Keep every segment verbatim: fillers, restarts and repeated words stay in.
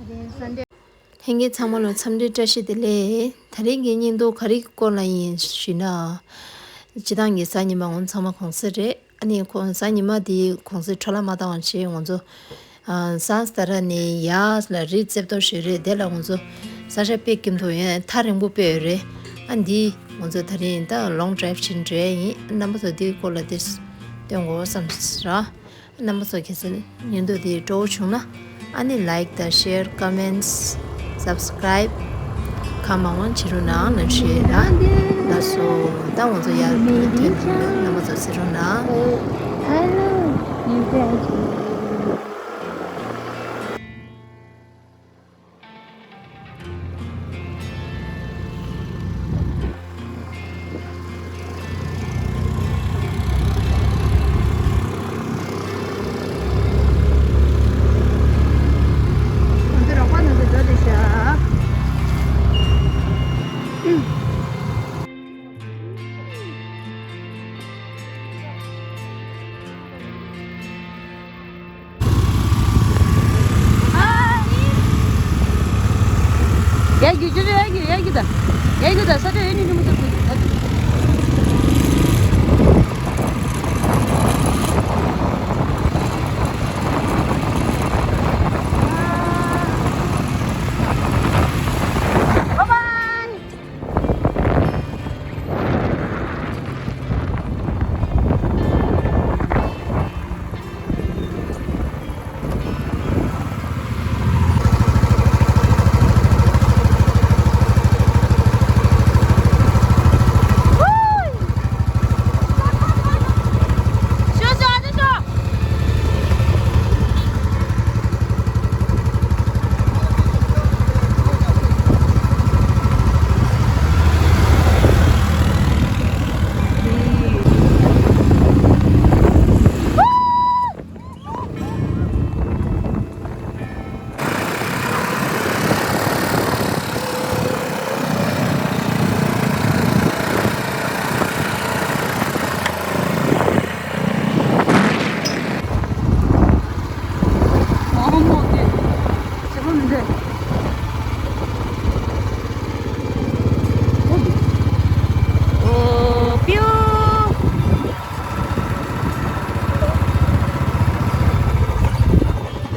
ལྷན་རྒྱས་ཚང་མ་ལ་འཚམས་འདྲི་བཀྲ་ཤིས་བདེ་ལེགས། དེ་རིང་གི་བརྙན་ཐུང་ག་རེ་སྐོར་ལ་ཡིན་ཞུས་ན། སྤྱིར་བཏང་གི་གཟའ་ཉི་མ་ང་ཚང་མ་གུང་སེང་རེད། ཨ་ནི་ཁོང་གཟའ་ཉི་མ་དེ་གུང་སེང་འཕྲོ་བརླག་མ་བཏང་བ་བྱས། ང་ཚོ་ཨ་སཱན་སི་ཏ་ར་ནས་ཡར་ལ་རི་རྩེ་ཏོག་ཞིག་རེད། དེ་ལ་ང་ཚོ་ས་ཆ་དཔེ་སྐྱིད་པོ་ཡོད། ཐག་རིང་པོ་དཔེ་ཡོད་རེད། ཨ་འདི་ང་ཚོ་དེ་རིང་ད་ལོང་ཌི་རའིབ་བྱེད་འགྲོ་ཡ་ཡིན། རྣམ་པ་ཚོ་འདིའི་སྐོར་ལ་དེ་སྟོན་དགོས་བསམ་ར། རྣམ་པ་ཚོ་གལ་སྲིད་བརྙན་ཐུང་འདི་སྤྲོ་བོ་བྱུང་ན། ཨ་ནི་ལའིག་དང་ཤེར། ཀོ་མེན་ཊི། སབ་སི་ཀི་རའིབ། གང་མང་མང་བྱེད་རོགས་གནང་ལབ་ཞུ་ཡ་ཡིན། ལགས་སོ། ད་ང་ཚོ་ཡར་ཐོན་ཐོན་ཐོན། རྣམ་པ་ཚོ་གཟིགས་རོགས་གནང་། Hello, you guys. ཡ་གི་ཅི་རེད། ཡ་གི་ཡ་གི་ད། ཡ་གི་ད་ས་ཆ་ཡོད་ནི་ནི་མི་ཐུབ་ཀྱི་ད།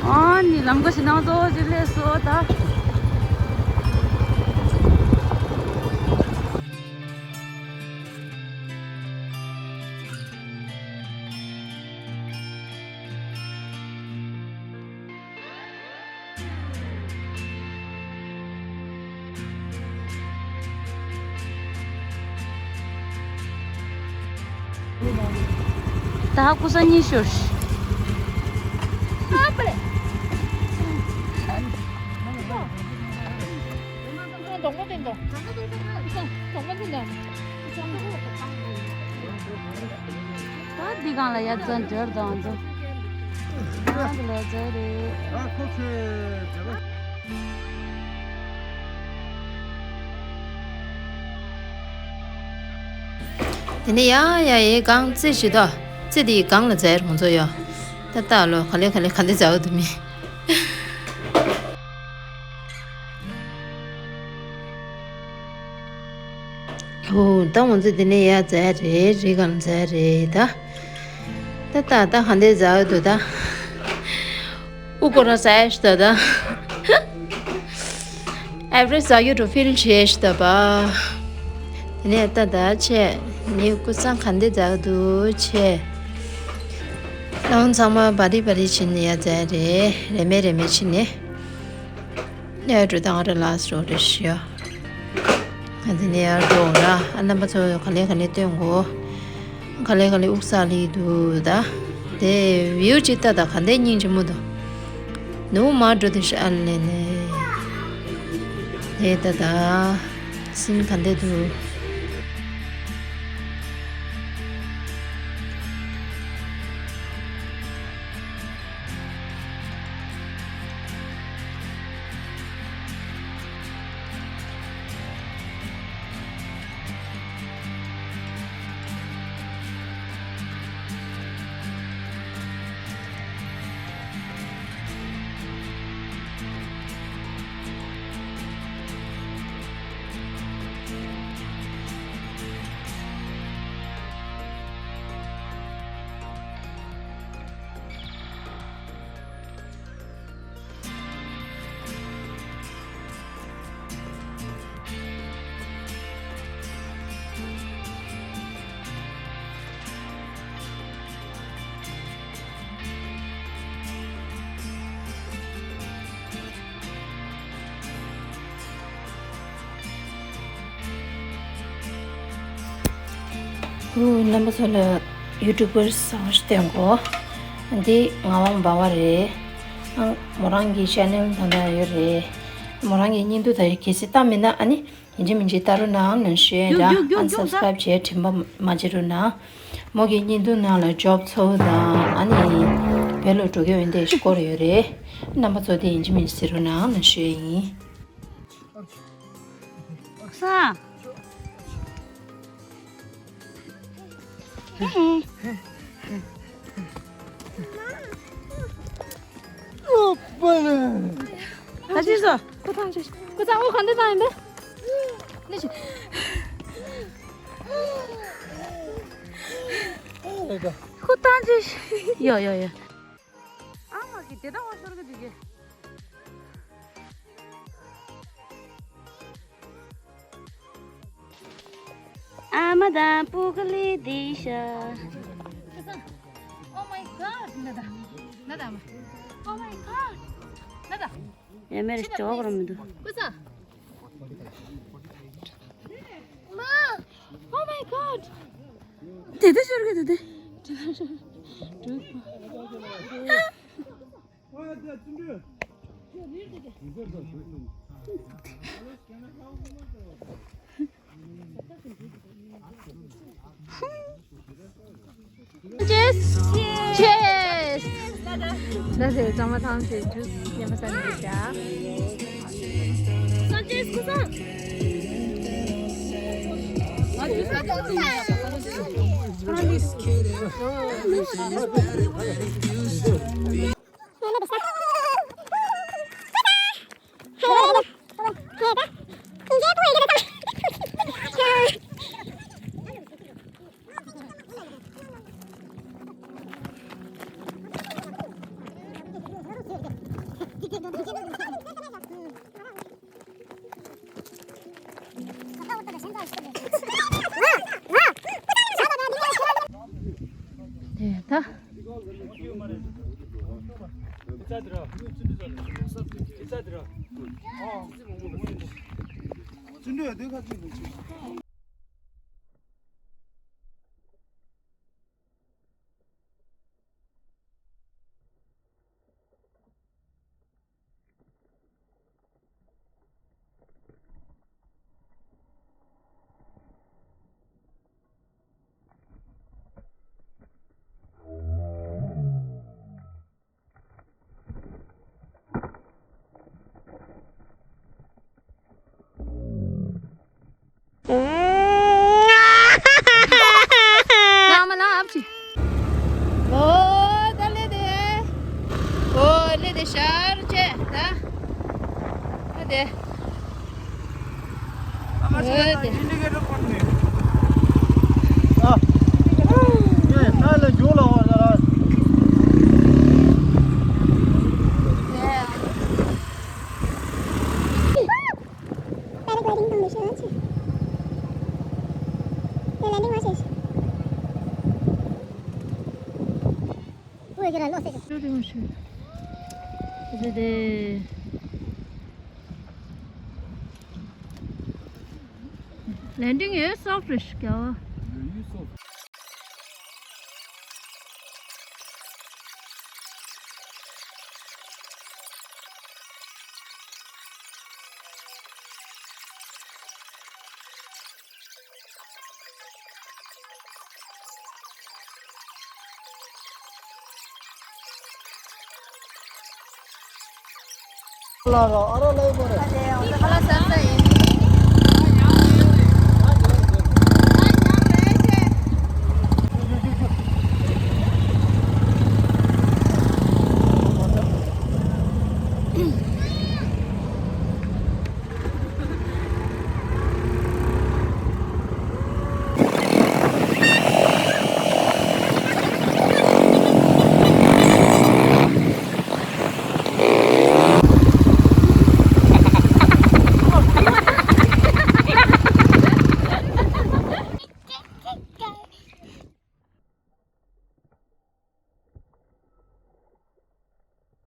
ཨ་ནི་ལམ་ཁ་ཞིག་ནང་ཙོག་ཅིག་སླེབས་སོང་ད། ད་ཀུ་ས་གཉིས་ཤོར། ད་འདི་སྒང་ལ་ཡ་ཙན་འབྱོར་དང་འདུག་ང་གི་ལོ་ཙཱ་རེད། དེ་ནས་ཡ་ཡ་ཡའི་སྒང་རྩེ་ཞིག་ད། རྩེ་དེའི་སྒང་ལ་འཛེགས་རོགས་ཚོ་ཡ། ད་ལྟ་ལོ་ག་ལེ་ག་ལེ་ག་ལེ་འཛེགས་འདུག་མི། ཨོ་ད་ང་ཚོ་འདི་ནས་ཡར་འཛེགས་རེད། རི་སྒང་འཛེགས་རེད་ད། ད་ད་ད་ག་འདྲ་འཛེགས་འདུག་ད། དབུ་སྐོར་ར་ཟ་ཡ་ཞིག་ད་ད། ཨེ་ཝ་རེ་སི་ཊི་འཛེགས་རྒྱུ་འགྲོ་ཕིལ་བྱས་ཞིག་ད་པ། དེ་ནས་ད་ད་ཆེ། ནི་ཀུ་སང་ག་འདྲ་འཛེགས་འདུག་ཆེ། ལོང་ཚང་མ་བ་རི་བ་རི་ཕྱིན་ནས་ཡར་འཛེགས་རེད། རེ་མེ་རེ་མེ་ཕྱིན་ནས། ནས་འགྲོ་དང་ར་ལགས་སོ་རེ་ཤི་ཡ། ང་འདི་ནས་ཡར་འགྲོ་ར། ཨ་རྣམ་པ་ཚོ་ག་ལེ་ག་ལེ་སྟོན་གོ། ག་ལེ་ག་ལེ་དབུགས་ལྷག་ལི་འདུག་ད། དེ་བིའུ་ཅིག་ལྟ་ད་ག་འདྲ་སྙིང་རྗེ་མོ་འདུག་ནུ་མ་འགྲོ་དེ་ཤ་ཨ་ལེ་ནས། དེ་ལྟ་ད། སིན་ག་འདྲ་འདུག་ཨུ། རྣམ་པ་ཚོ་ལ་ཡུ་ཊུབ་པར་བཟང་པོ་ཞིག་སྟོན་གོ། འདི་ངག་དབང་འབའ་བ་རེད། ཨང་། མོ་རང་གི་ཅེ་ནལ་ད་ལྟ་ཡོད་རེད། མོ་རང་གི་བརྙན་ཐུང་ད་གལ་སྲིད་ལྟ་མེད་ན། ཨ་ནི་ཡིན་གཅིག་མིན་གཅིག་ལྟ་རོགས་གནང་ནང་ཞུ་ཡ། རྒྱུགས་རྒྱུགས། ཨན་རྒྱུགས་རྒྱུགས། སབ་སི་ཀ་རའིབ་བྱས་དྲན་པ་མ་བརྗེད་རོགས་གནང་། མོ་གི་བརྙན་ཐུང་ནང་ལ་ཇོབ་འཚོལ་དང་། ཨ་ནི་བོད་ལ་འགྲོ་གི་ཡོད་འདི་ཞིག་སྐོར་ཡོད་རེད། རྣམ་པ་ཚོ་དེ་ཡིན་གཅིག་མིན་གཅིག་གཟིགས་རོགས་གནང་ནང་ཞུ་ཡ་ཡིན། ས། ཨོ་པ་ལ། ད་ཅི་ཟོ། ཁོ་ཐང་ཆད། ཁོ་ཚང་འོ་ག་འདི་ཐང་ཡིན་པས། ནི་ཅི། ཁོ་ཐང་ཆད། ཡོ་ཡོ་ཡོ། ཨ་མ་གི་དེ་ད་འོ་ཤོར་གི་འདུག་གི། ཨ་མ་དང་སྤུ་གུ་ལས་འདི་ཤ། Oh my god. ནད་ད། ནད་ད་མ། Oh my god. ནད་ད། ཡ་མེར་ཅོག་ར་མི་འདུག་ཀུ་ས། Oh my god. དེ་དེ་ཤོར་གི་དེ་དེ། Cheers! Cheers! ད་དེ་གཙང་མ་ཐང་ཆེ་ཇུས་ཉམས་པ་ས་ནས་བྱ། དེ་ད། ལ་མ་ལ་ཨབ་ཅི། ཨོ་ད་ལེ་དེ། ཨོ་ལེ་དེ་ཤར་ཅེ་ད། ཨ་དེ། ཨོ་དེ། ཨ། ཡེ་ད་ལེ་འཇུ་ལ་བ་ད་ར། Paragliding foundation. Landing was. Landing is soft, Rishika.